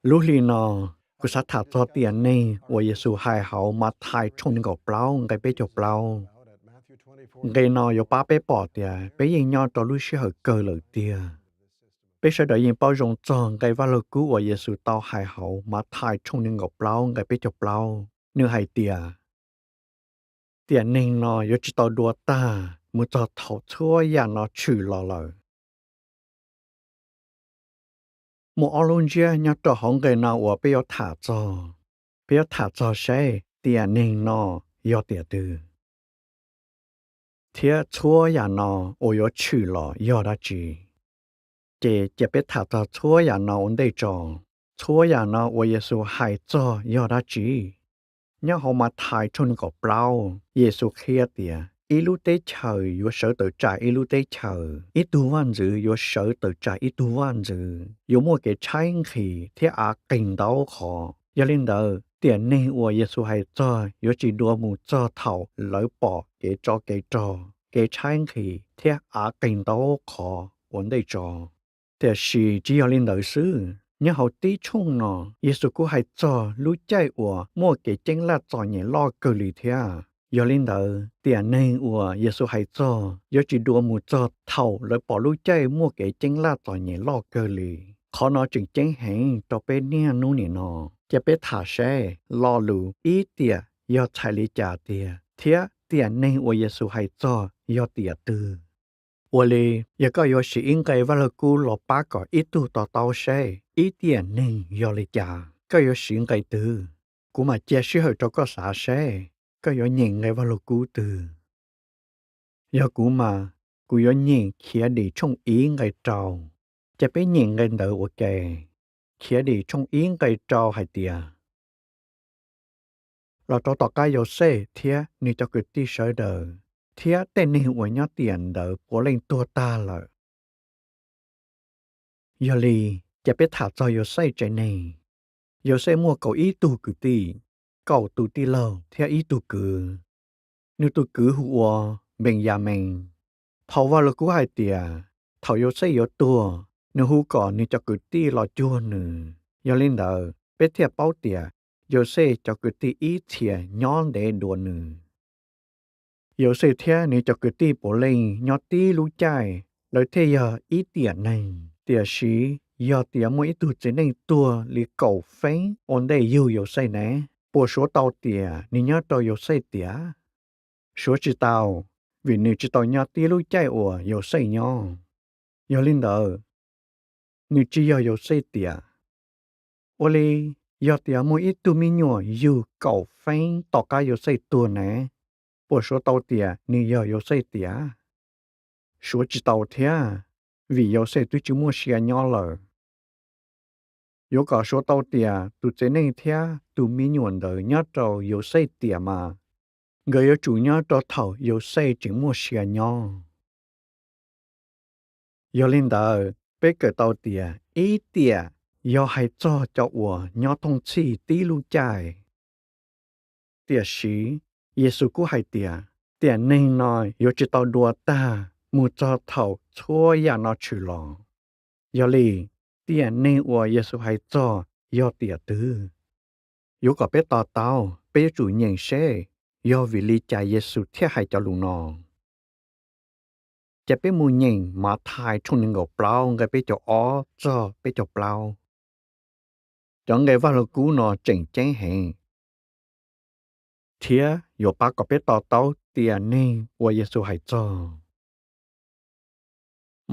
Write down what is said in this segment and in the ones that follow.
Lub hli no, kuv xav tham txog tiam neeg uas Yexus hais hauv Mathais tshooj nees nkaum plaub nqe peb caug plaub. Nqe no yuav pab peb pom tias peb yeej nyob rau lub sij hawm kawg lawm tiag. Peb sawv daws yeej paub zoo txog nqe Vaj Lug Kub uas Yexus tau hais hauv Mathais tshooj nees nkaum plaub nqe peb caug plaub. Nws hais tias, tiam neeg no yuav tsis tau dua tag mus txog thaum txhua yam no tshwm los lawm. Muaj ob lub ntsiab nyob rau hauv nqe no uas peb yuav tham txog. Peb yuav tham txog seb tiam neeg no yog tiam twg, thiab txhua yam no uas yuav tshwm los yog dab tsi. Ces cia peb tham txog txhua yam no ua ntej tso. Txhua yam no uas Yexus hais txog yog dab tsi? Nyob hauv Mathais tshooj nees nkaum plaub, Yexus qhia tias ib lub teb chaws yuav sawv tawm tsam ib lub teb chaws, ib tug vaj ntxwv yuav sawv tawm tsam ib tug vaj ntxwv, yuav muaj kev tshaib nqhis thiab av qig ntau qhov. Yog li ntawd, tiam neeg uas Yexus hais txog yuav tsis dua mus txog thaum lawv pom kev tsov kev rog, kev tshaib nqhis thiab av qig ntau qhov ua ntej tso. Tiam sis tsis yog li ntawd xwb, nyob hauv tib tshooj no, Yexus kuj hais txog lub caij uas muaj kev ceeb laj txom nyem loj kawg li thiab. Yog li ntawd, tiam neeg uas Yexus hais txog yuav tsis dua mus txog thaum lawv pom lub caij muaj kev ceeb laj txom nyem loj kawg li. Qhov no tseem ceeb heev rau peb niaj hnub nim no. Cia peb tham seb lo lus ib tiam yog txhais li cas tiag, thiab tiam neeg uas Yexus hais txog yog tiam twg. Ua li, yog koj yuav siv ib nqe Vaj Lug Kub los pab kom ib tug to taub seb ib tiam neeg yog li cas, koj yuav siv nqe twg? Kuv mam cia sij hawm rau koj xav seb koj yuav nyeem nqe Vaj Lug Kub twg. Yog kuv mas, kuv yuav nyeem Khiavdim tshooj ib nqe rau. Cia peb nyeem nqe ntawd ua ke. Khiavdim tshooj ib nqe rau hais tias, los rau tom qab Yauxej thiab nws cov kwv tij sawv daws, thiab tej neeg uas nyob tiam ntawd puav leej tuag tag lawm. Yog li, cia peb tham txog Yauxej tsev neeg. Yauxej muaj kaum ib tug kwv tij, kaum tus tij laug thiab ib tug kwv. Nws tus kwv hu ua Npeeyamees. Phau Vaj Lug Kub hais tias, thaum Yauxej yuav tuag, nws hu kom nws cov kwv tij los cuag nws. Yog li ntawd, peb thiaj paub tias Yauxej cov kwv tij ib txhia nyob ntev dua nws. Yauxej thiab nws cov kwv tij puav leej nyob tib lub caij, lawv thiaj yog ib tiam neeg. Tiam sis yog tias muaj ib tug txiv neej tuag li kaum feeb ua ntej yug Yauxej ne, puas suav tau tias nws nyob rau Yauxej tiam? Suav tsis tau, vim nws tsis tau nyob tib lub caij uas Yauxej nyob. Yog li ntawd, nws tsis yog Yauxej tiam. Ua li, yog tias muaj ib tug me nyuam yug kaum feeb tom qab Yauxej tuag ne, puas suav tau tias nws yog Yauxej tiam? Suav tsis tau thiab, vim Yauxej twb tsis muaj sia nyob lawm. Yuav kom suav tau tias tus txiv neej thiab tus me nyuam ntawd nyob rau Yauxej tiam mas, nkawd yuav tsum nyob rau thaum Yauxej tseem muaj sia nyob. Yog li ntawd, peb kawm tau tias ib tiam yog hais txog cov uas nyob thooj txhij tib lub caij. Tiam sis, Yexus kuj hais tias, tiam neeg no yuav tsis tau dua tag mus txog thaum txhua yam no tshwm los. Yog li, tiam neeg uas Yexus hais txog yog tiam twg? Yuav kom peb to taub, peb yuav tsum nyeem seb yog vim li cas Yexus thiaj hais cov lus no. Cia peb mus nyeem Mathais tshooj nees nkaum plaub nqe peb caug ob txog peb caug plaub. Cov nqe Vaj Lug Kub no tseem ceeb heev, thiab yuav pab kom peb to taub tiam neeg uas Yexus hais txog.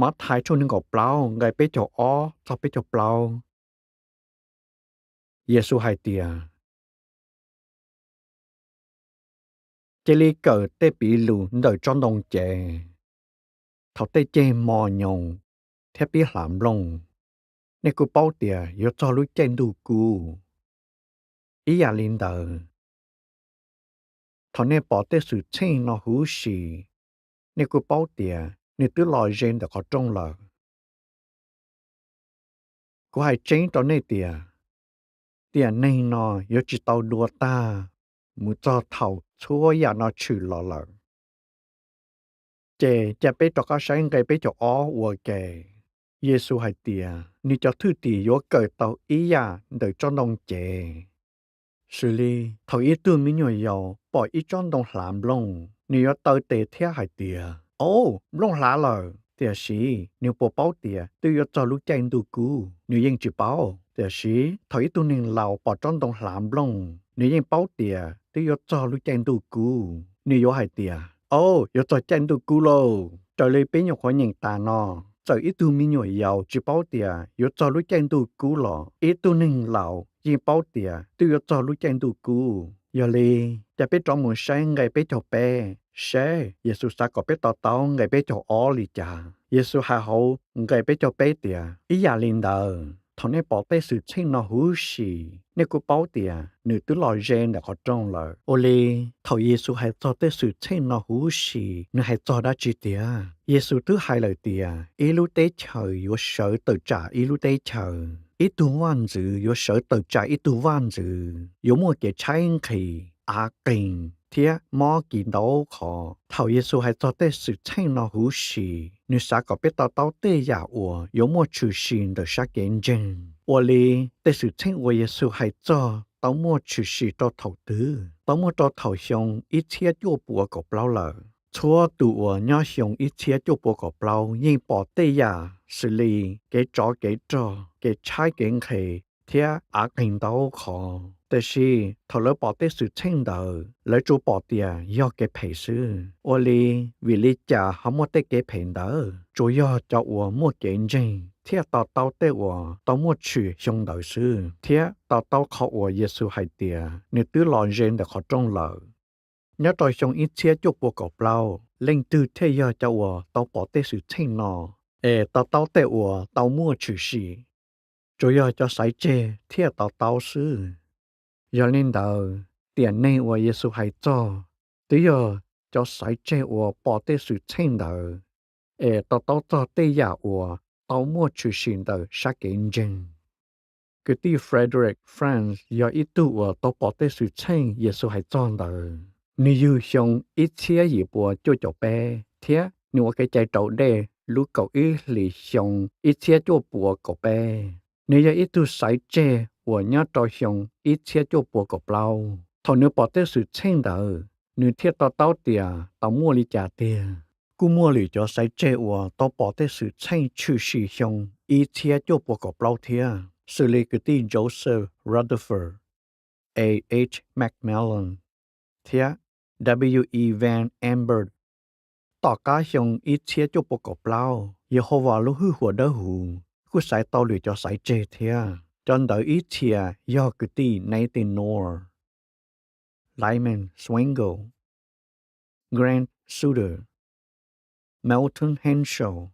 Mathais tshooj nees nkaum plaub nqe peb caug ob txog peb caug plaub. Yexus hais tias, cia li kawm tej piv lus ntawm tsob ntoo cev. Thaum tej ceg mos nyoos thiab pib hlav nplooj, nej kuj paub tias yuav txog lub caij ntuj kub. Ib yam li ntawd, thaum nej pom tej xwm txheej no huv si, nej kuj paub tias nws twb los ze ntawm qhov rooj lawm. Kuv hais tseeb rau nej tias, tiam neeg no yuav tsis tau dua tag mus txog thaum txhua yam no tshwm los lawm. Ces cia peb rov qab saib nqe peb caug ob ua ke. Yexus hais tias, nws cov thwj tim yuav kawm tau ib yam ntawm tsob ntoo ces. Xws li thaum ib tug me nyuam yaus pom ib tsob ntoo hlav nplooj, nws yuav taw tes thiab hais tias, Au, nplooj hlav lawm! Tiam sis nws puas paub tias twb yuav txog lub caij ntuj kub? Nws yeej tsis paub. Tiam sis thaum ib tug neeg laus pom tsob ntoo hlav nplooj, nws yeej paub tias twb yuav txog lub caij ntuj kub. Nws yuav hais tias, Au, yuav txog caij ntuj kub lauj! Raws li peb nyuam qhuav nyeem tas no, txawm ib tug me nyuam yaus tsis paub tias yuav txog lub caij ntuj kub los ib tug neeg laus yeej paub tias twb yuav txog lub caij ntuj kub. Yog li, cia peb rov mus saib nqe peb caug peb seb Yexus xav kom peb to taub nqe peb caug ob li cas. Yexus hais hauv nqe peb caug peb tias, Ib yam li ntawd, thaum nej pom tej xwm txheej no huv si, nej kuj paub tias nws twb los ze ntawm qhov rooj lawm. Ua li, thaum Yexus hais txog tej xwm txheej no huv si, nws hais txog dab tsi tiag? Yexus twb hais lawm tias ib lub teb chaws yuav sawv tawm tsam ib lub teb chaws, ib tug vaj ntxwv yuav sawv tawm tsam ib tug vaj ntxwv, yuav muaj kev tshaib nqhis, av qeeg, thiab mob kis ntau qhov. Thaum Yexus hais txog tej xwm txheej no huv si, nws xav kom peb to taub tej yam uas yuav muaj tshwm sim ntawm sab kev ntseeg. Ua li, tej xwm txheej uas Yexus hais txog tau muaj tshwm sim rau thaum twg? Tau muaj rau thaum xyoo ib txhiab cuaj puas kaum plaub lawm. Txhua tus uas nyob xyoo ib txhiab cuaj puas kaum plaub yeej pom tej yam xws li kev tsov kev rog, kev tshaib kev nqhis, thiab av qeeg ntau qhov. Tiam sis thaum lawv pom tej xwm txheej ntawd, lawv tsuas pom tias yog kev phem xwb. Ua li, vim li cas ho muaj tej kev phem ntawd? Tsuas yog cov uas muaj kev ntseeg thiaj to taub tej uas tau muaj tshwm xyoo ntawd xwb, thiab to taub qhov uas Yexus hais tias nws twb los ze ntawm qhov rooj lawm. Nyob rau xyoo ib txhiab cuaj puas kaum plaub, leej twg thiaj yog cov uas tau pom tej xwm txheej no, es to taub tej uas tau muaj tshwm sim? Tsuas yog cov xaiv tseg thiaj to taub xwb. Yog li ntawd, tiam neeg uas Yexus hais txog twb yog cov xaiv tseg uas pom tej xwm txheej ntawd, es to taub txog tej yam uas tau muaj tshwm sim ntawm sab kev ntseeg. Kwv tij Frederick Franz yog ib tug uas tau pom tej xwm txheej Yexus hais txog ntawd. Nws yug xyoo ib txhiab yim puas cuaj caum peb thiab nws ua kev cai raus dej lub kaum ib hlis xyoo ib txhiab cuaj puas kaum peb. Nws yog ib tug xaiv tseg uas nyob rau xyoo ib txhiab cuaj puas kaum plaub. Thaum nws pom tej xwm txheej ntawd, nws thiaj to taub tias tau muaj li cas tiag. Kuj muaj lwm cov xaiv tseg uas tau pom tej xwm txheej tshwm sim xyoo ib txhiab cuaj puas kaum plaub thiab, xws li kwv tij Joseph Rutherford, A. H. McMillan, thiab W. E. Van Amburgh. Tom qab xyoo ib txhiab cuaj puas kaum plaub, Yehauvas lub hwj huam dawb huv kuj xaiv tau lwm cov xaiv tseg thiab. Cov ntawd ib txhia yog kwv tij Nathan Knorr, Lyman Swingle, Grant Suiter, Milton Henschel,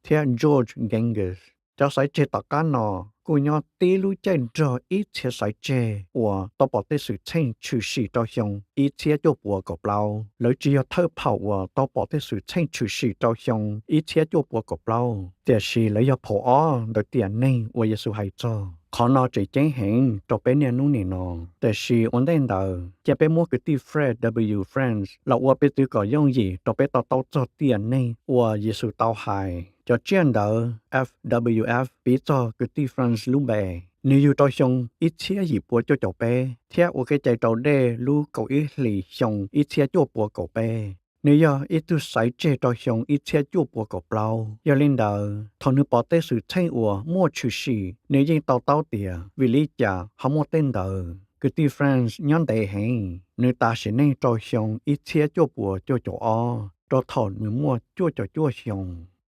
thiab George Gangas. Cov xaiv tseg tom qab no kuj nyob tib lub caij nrog ib txhia xaiv tseg uas tau pom tej xwm txheej tshwm sim rau xyoo ib txhiab cuaj puas kaum plaub. Lawv tsis yog thawj phaum uas tau pom tej xwm txheej tshwm sim rau xyoo ib txhiab cuaj puas kaum plaub, tiam sis lawv yog phaum ob ntawm tiam neeg uas Yexus hais txog. Qhov no tseem ceeb heev rau peb niaj hnub nim no. Tiam sis ua ntej ntawd, cia peb muab kwv tij Fred W. Franz los ua peb txwv kom yooj yim rau peb to taub txog tiam neeg uas Yexus tau hais. Cov tsiaj ntawv F W F piv txog kwv tij Franz lub npe. Nws yug rau xyoo ib txhiab yim puas cuaj caum peb thiab ua kev cai raus dej lub kaum ib hlis xyoo ib txhiab cuaj puas kaum peb. Nws yog ib tug xaiv tseg rau xyoo ib txhiab cuaj puas kaum plaub. Yog li ntawd, thaum nws pom tej xwm txheej uas muaj tshwm sim, nws yeej to taub tias vim li cas ho muaj tej ntawd. Kwv tij Franz nyob ntev heev, nws tas sim neej rau xyoo ib txhiab cuaj puas cuaj caum ob rau thaum nws muaj cuaj caum cuaj xyoo.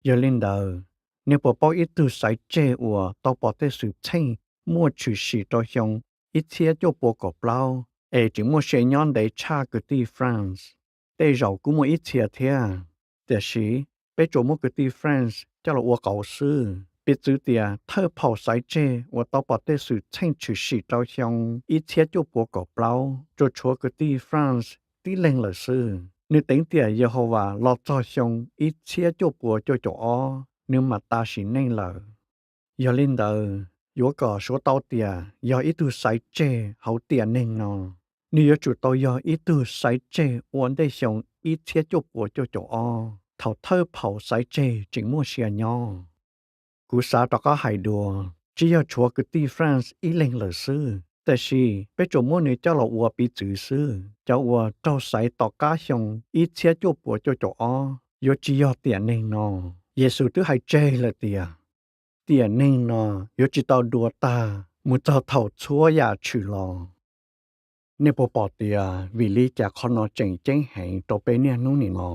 Yog li ntawd, nej puas paub ib tug xaiv tseg uas tau pom tej xwm txheej muaj tshwm sim rau xyoo ib txhiab cuaj puas kaum plaub es tseem muaj sia nyob ntev tshaj kwv tij Franz? Tej zaum kuj muaj ib txhia thiab, tiam sis peb tsuas muab kwv tij Franz coj los ua qauv xwb. Piv txwv tias thawj phaum xaiv tseg uas tau pom tej xwm txheej tshwm sim rau xyoo ib txhiab cuaj puas kaum plaub tsuas tshuav kwv tij Franz tib leeg lawm xwb. Nws teev tiam Yehauvas los txog xyoo ib txhiab cuaj puas cuaj caum ob, nws mam tas sim neej lawm. Yog li ntawd, yuav kom suav tau tias yog ib tug xaiv tseg hauv tiam neeg no, nws yuav tsum tau yog ib tug xaiv tseg ua ntej xyoo ib txhiab cuaj puas cuaj caum ob, thaum thawj phaum xaiv tseg tseem muaj sia nyob. Kuv xav rov qab hais dua, tsis yog tshuav kwv tij France ib leeg lawm xwb, tiam sis peb tsuas muab nws coj los ua piv txwv xwb. Cov uas raug xaiv tom qab xyoo ib txhiab cuaj puas cuaj caum ob yuav tsis yog tiam neeg no. Yexus twb hais tseg lawm tias, tiam neeg no yuav tsis tau dua tag mus txog thaum txhua yam tshwm los. Nej puas pom tias vim li cas qhov no tseem ceeb heev rau peb niaj hnub nim no?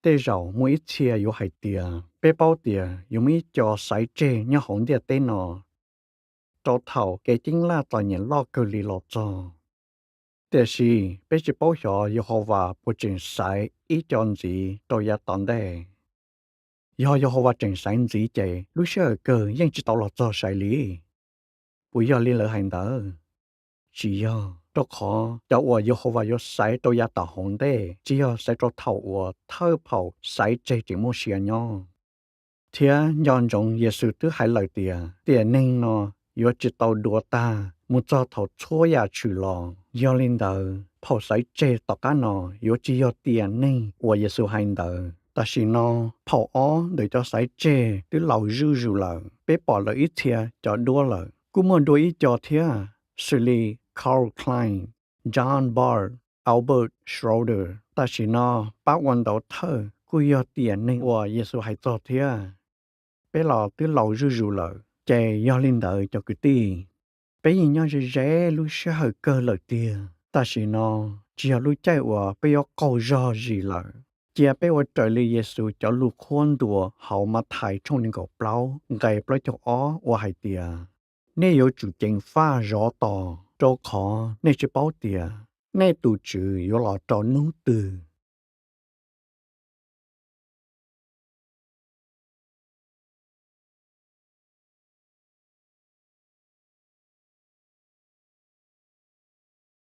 Tej zaum muaj ib txhia yuav hais tias, peb paub tias yuav muaj ib co xaiv tseg nyob hauv ntiaj teb no rau thaum kev ceeb laj txom nyem loj kawg li los txog. Tiam sis peb tsis paub xyov Yehauvas puas tseem xaiv ib co ntxiv rau yav tom ntej. Yog Yehauvas tseem xaiv ntxiv ces lub sij hawm kawg yeej tsis tau los txog sai li. Puas yog li lawv hais ntawd? Tsis yog, rau qhov cov uas Yehauvas yuav xaiv rau yav tom hauv ntej tsis yog xaiv rau thaum uas thawj phaum xaiv tseg tseem muaj sia nyob. Thiab nco ntsoov Yexus twb hais lawm tias tiam neeg no yuav tsis tau dua tag mus txog thaum txhua yam tshwm los. Yog li ntawd phaum xaiv tseg tom qab no yuav tsis yog tiam neeg uas Yexus hais ntawd. Tam sim no phaum ob ntawm cov xaiv tseg twb laus zuj zus lawm, peb pom lawv ib txhia cov duab lawm, kuj muaj dua ib co thiab, xws li Karl Klein, John Barth, Albert Schroeder. Tam sim no pab ua ntaus thawj kuj yog tiam neeg uas Yexus hais txog thiab. Peb los twb laus zuj zus lawm, ces yog li ntawd cov kwv tij, peb yeej nyob ze ze lub sij hawm kawg lawm tiag. Tam sim no tsis yog lub caij uas peb yuav qaug zog zis lawm. Cia peb ua raws li Yexus cov lus qhuab ntuas hauv Mathais tshooj nees nkaum plaub nqe plaub caug ob uas hais tias, nej yuav tsum ceev faj zov tos, rau qhov nej tsis paub tias nej tus Tswv yuav los rau hnub twg.